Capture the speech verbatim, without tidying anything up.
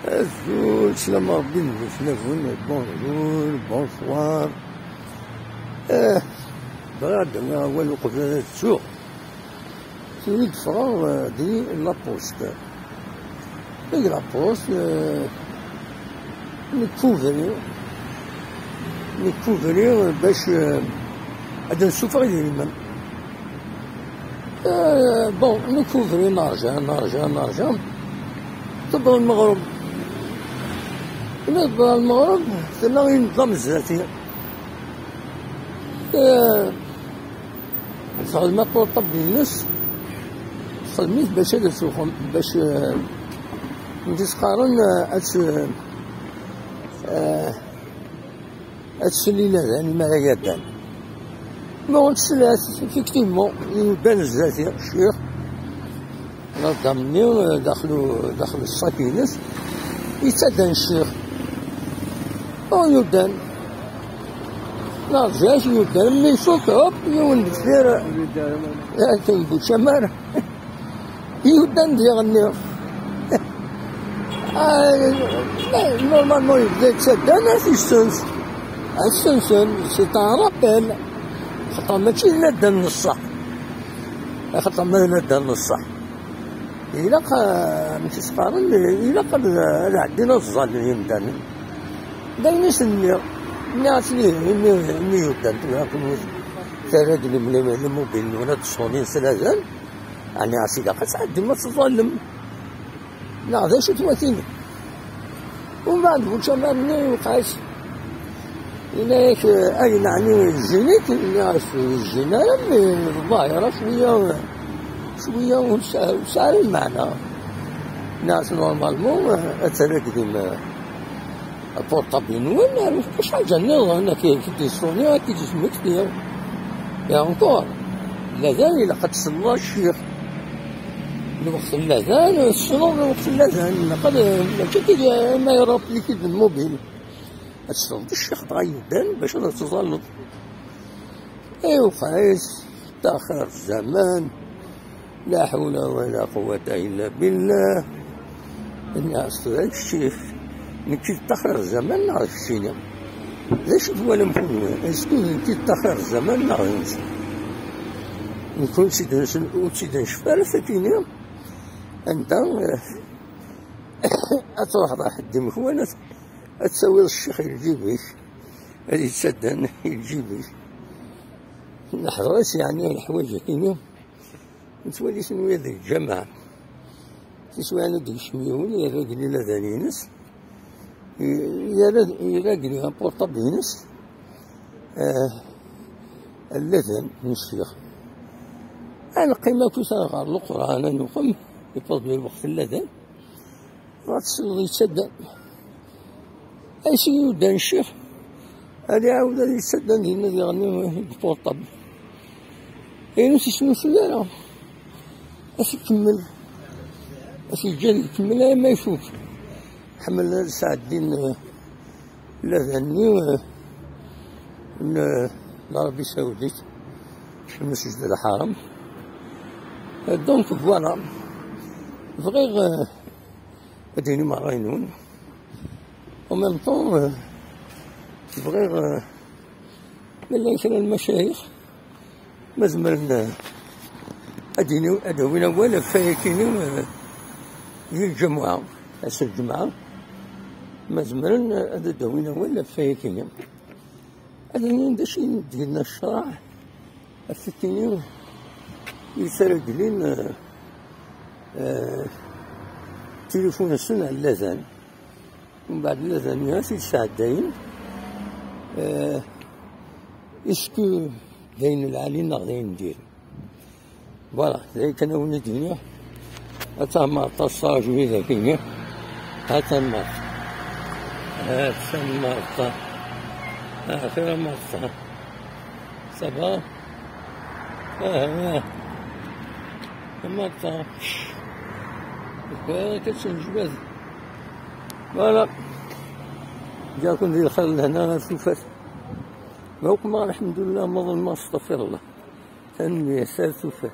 Azul, sslam Rebbi, nefnagun, bonjour, bonsoir. Eh, bɣiɣ ad d-awiɣ awal uqbel ad ttuɣ. Imi d-ffɣeɣ, eh, di la poste. Deg la poste, eh, nekk ubri, nekk ubri bac, eh, ad d-nessufeɣ idrimen. Eh, bon, nekk ubri nerǧa, nerǧa, nerǧa. Tewweḍ lmeɣreb. Imi tewweḍ lmeɣreb, tella inḍam zdat-i. Eh, Txdem apurṭabl-ines, txdem-it bac ad tsuxem, bac, eh, n tisqaren, eh, ad s-, eh, ad tsel i ladan imi ara yaddan. Ma ur teslat, effectivement, yuddan zdat-i, ccix. Laddam-nni, eh, daxel u-, daxel ṣṣak-ines, yettaddan ccix. Ur yuddan. Neɣ zdat yuddan, mi ifuk, hop, yiwen deffir. Akken bu camar. Yuddan diɣenni. Ah, normalement, yebda yettaddan, ad t-yessens. Ad t-sensen, c'est un rappel. Xaṭer mačči d laddan n ṣṣeḥ. Axaṭer ma d laddan n ṣṣeḥ. Ilaq, ah, amek i s-qqaren, ilaq ad, ad ɛeddin ad ẓẓallen yimdanen. D ayen i s-nniɣ. Nniɣ-asen ihi, imi, imi yuddan tura kunwi terra-d lem-, lem-, lmubil-nwen ad d-ṣṣunin s ladan, ɛni as ilaq ad tɛeddim ad tẓallem? Neɣ d acu-t watin? Umbeɛd bu camar-nni iwqeɛ-as. Yenna-yak, eh, ayen ɛni yejjin-ik? Nniɣ-as ur yejjin ara, mais ḍahira cwiya, cwiya ur s-, ur tesɛi ara lmeɛna. Nniɣ-as normalement, eh, ad terr aglim, eh, apurṭabl-nwen, ar ufk ḥaǧa nniḍen, ad k-id-yessuni, ad k-id-yesmekti. Et encore, ladan ilaq ad tesleḍ ccix. Lweqt n ladan, tessneḍ lweqt n ladan, ilaq ad, mačči tili ma iṛuḥ-ik-id lmubil. Ad tesleḍ ccix dɣa yuddan bac ad teẓẓalleḍ. Aywa, xayes, ttaxir zzman. La ḥawla wa la quwwata illa billah. Nniɣ-as tura kečči, nekki d ttaxir zzman neɣ d keččini? D acu twalam kunwi? Est-ce que d nekki d ttaxir zzman neɣ d netta? Nekk ur tt-id-, ur tt-id-necfi ara sakini. Anda, eh, ad truḥeḍ ar ḥedd imekwan, ad, ad tawiḍ ccix i lǧib-ik, ad yettaddan i lǧib-ik. Neḥḍer-as yeɛni leḥwayeǧ-agi-nni. Nettwali-ten wiyaḍ deg lǧameɛ. Tiswiɛin ad d-yekcem yiwen, yerra agellil adan-ines, yerra, yerra agellil apurṭabl-ines, eh, alladan n ccix. Ad neqqim akk ɣer Leqran, ad nuqem, yewweḍ-d lweqt n ladan. Dɣa tesleḍ yettaddan. Ass i yuddan ccix, ad iɛawed ad yettaddan dinna diɣenni deg portable. Ayen ur s-isnusu ara. Ad t-ikemmel. Ad t-yeǧǧ ad ikemmel arma ifuk. Ḥemmlen ad sɛeddin, eh, ladan-nni, eh, n, eh, l'Arabie Saoudite, fi Lmesjid Lḥaram. Eh, donc, voilà. Bɣiɣ, eh, ad d-inim ṛṛay-nwen. En même temps, euh, bɣiɣ, euh, ma llan kra n lmacayix, ma zemren, euh, ad d-ini-, ad d-awin awal ɣef wayagi-nni, euh, di lǧamuɛa, ass n lǧemɛa, ma zemren, euh, ad d-awin awal ɣef wayagi-nni. Ad d-inin d acu i d-yenna ccṛeɛ, ɣef wakken-nni yettreglin, euh, euh, tilifun-nsen ar ladan. Mbeɛd ladan-nni ad t-id-sɛeddayen, euh, est-ce que d ayen lɛali neɣ d ayen n diri? Voilà, d ayen kan ad wen-id-iniɣ. Ad taɛmer aṭas ṛaju widak-nni. Ha taɛmer. Ha taɛmer. Ha taɛmer. Ça va? Ah, ah. Taɛmer. Voilà. Ǧǧiɣ-ken di lxir lehna ar tufat. Ma uqmeɣ, lḥemdullah, ma ḍelmeɣ, astaɣfirullah. Tanemmirt, ar tufat.